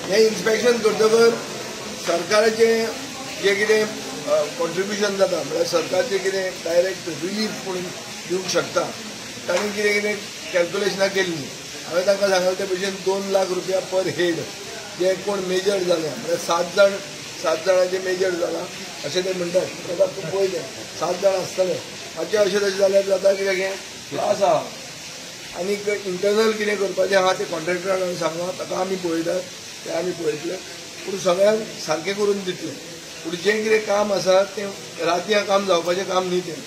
हें इन्स्पेक्शन करतकर सरकाराचें जें कितें कॉन्ट्रिब्युशन जाता म्हळ्यार सरकारचें कितें डायरेक्ट रिलीफ म्हणून दिवंक शकता तांणी कितें कितें कॅल्क्युलेशनां केल्लीं. हांवें तांकां सांगलें ते भशेन 2 लाख रुपया पर हेड जे कोण मेजर जाले म्हळ्यार 7 जाणांचे मेजर जाला अशें ते म्हणटात. ताका तूं पळय तें 7 जाण आसतले. मातशें अशें तशें जाल्यार जाता कित्याक हें त्रास आहा. आनीक इंटरनल कितें करपाचें आहा तें कॉन्ट्रॅक्टरान हांवें सांगलां, ताका आमी पळयतात, तें आमी पळयतले. पूण सगळ्यांक सारकें करून दितले. पूण जें कितें काम आसा तें रातयां काम जावपाचें काम न्ही तें,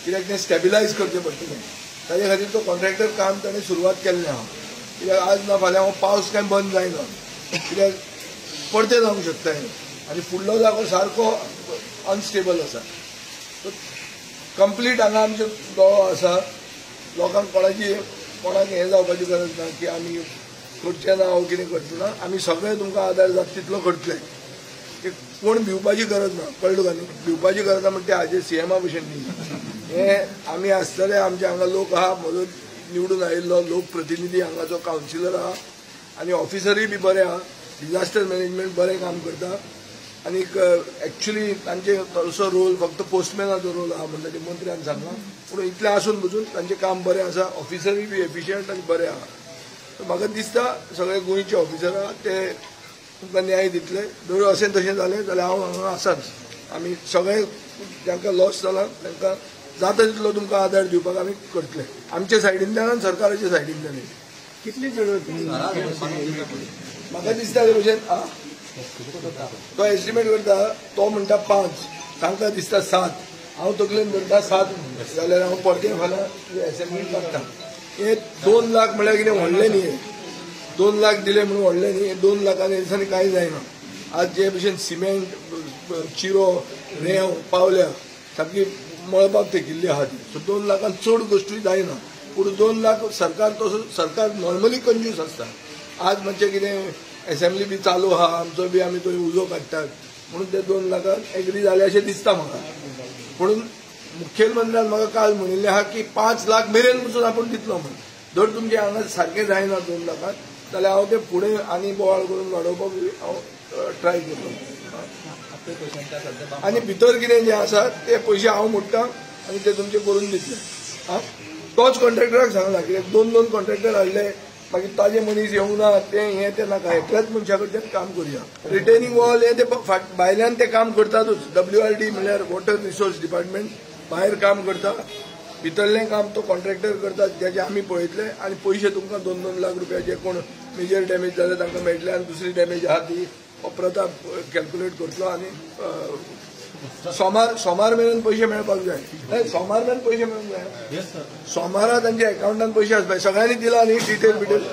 कित्याक तें स्टेबिलायज करचें पडटलें. ताजे खातीर तो कॉन्ट्रॅक्टर काम ताणें सुरवात केल्लें आहा. कित्याक आज ना फाल्यां हो पावस कांय बंद जायना, कित्याक परतें जावंक शकता हें. आनी फुडलो जागो सारको अनस्टेबल आसा. कंप्लीट हांगा आमचो दोळो आसा. लोकांक कोणाची कोणाक हें जावपाची गरज ना की आमी करचें ना वो कितें करचें ना. आमी सगळे तुमकां आदार जाता तितलो करतले. कोण भिवपाची गरज ना, कळ्ळें तुका न्ही? भिवपाची गरज ना म्हणजे हाजेर सीएमा भशेन न्ही. हें आमी आसतले, आमचे हांगा लोक आहा, म्हजो निवडून आयिल्लो लोकप्रतिनिधी हांगाचो कावन्सिलर आहा आनी ऑफिसरूय बी बरे आहा. डिजास्टर मॅनेजमेंट बरें काम करता. आनीक एक्चुली तांचे तसो रोल फक्त पोस्टमॅनाचो रोल आहा म्हणटा ते मंत्र्यान सांगलां. पूण इतलें आसून पसून तांचें काम बरें आसा, ऑफिसरूय बी एफिशियंट आनी बरें आहा. म्हाका दिसता सगळे गोंयचे ऑफिसर आहा ते तुमकां न्याय दितले. जर अशें तशें जालें जाल्यार हांव हांगा आसाच. आमी सगळे जांकां लॉस जाला तांकां जाता तितलो तुमकां आदार दिवपाक आमी करतले, आमच्या सायडींतल्यान आनी सरकाराच्या सायडींतल्यान. कितले जण म्हाका दिसता ते भशेन तो एस्टिमेट करता, तो म्हणटा 5, तांकां दिसता 7, हांव तकलेन धरता 7 जाल्यार हांव परतें फाल्यां एसेंब्लीक लागता. हे 2 लाख म्हळ्यार कितें व्हडलें न्ही, 2 लाख दिले म्हणून व्हडलें न्ही. 2 लाखांनी दिसांनी कांय जायना. आज जे भशेन सिमेंट चिरो रेंव पावल्या सामकी मळबाक तेकिल्ली आहा ती. सो 2 लाखान चड गोश्टी जायना. पूण 2 लाख सरकार तसो सरकार नॉर्मली कंजूस आसता. आज मातशें कितें एसेंब्ली बी चालू आहा आमचो बी आमी थंय उजो काडटात म्हणून ते 2 लाखान एग्री जाले अशें दिसता म्हाका. पूण मुखेलमंत्र्यान म्हाका काल म्हणिल्लें आहा की 5 लाख मेरेन पसून आपूण दितलो म्हणून. जर तुमचें हांगा सारकें जायना 2 लाखान जाल्यार हांव ते फुडें आनी बोवाळ करून वाडोवपाक हांव ट्राय करतलो. आनी भितर कितें जें आसा ते पयशे हांव मोडटा आनी ते तुमचे करून दितले. आं, तोच कॉन्ट्रॅक्टराक सांगला कित्याक 2-2 कॉन्ट्रॅक्टर हाडले मागीर ताजे मनीस येवंक ना ते हें तें नाका. एकल्याच मनशा कडच्यान काम करुया. रिटेनिंग वॉल हें ते भायल्यान ते काम करतातूच. WRD म्हणल्यार वॉटर रिसोर्स डिपार्टमेंट भायर काम करता, भितरलें काम तो कॉन्ट्रॅक्टर करता ज्याचे आमी पळयतले. आनी पयशे तुमकां 2-2 लाख रुपया जे कोण मेजर डॅमेज जाले तांकां मेळटले आनी दुसरी डॅमेज आहा ती प्रताप कॅल्क्युलेट करतलो. आनी सोमार मेरेन पयशे मेळपाक जाय. सोमार मेरेन पयशे मेळूंक जाय. सोमारा तांच्या एकावंटान पयशे आसपाक सगळ्यांनी दिला न्ही डिटेल बिटेल.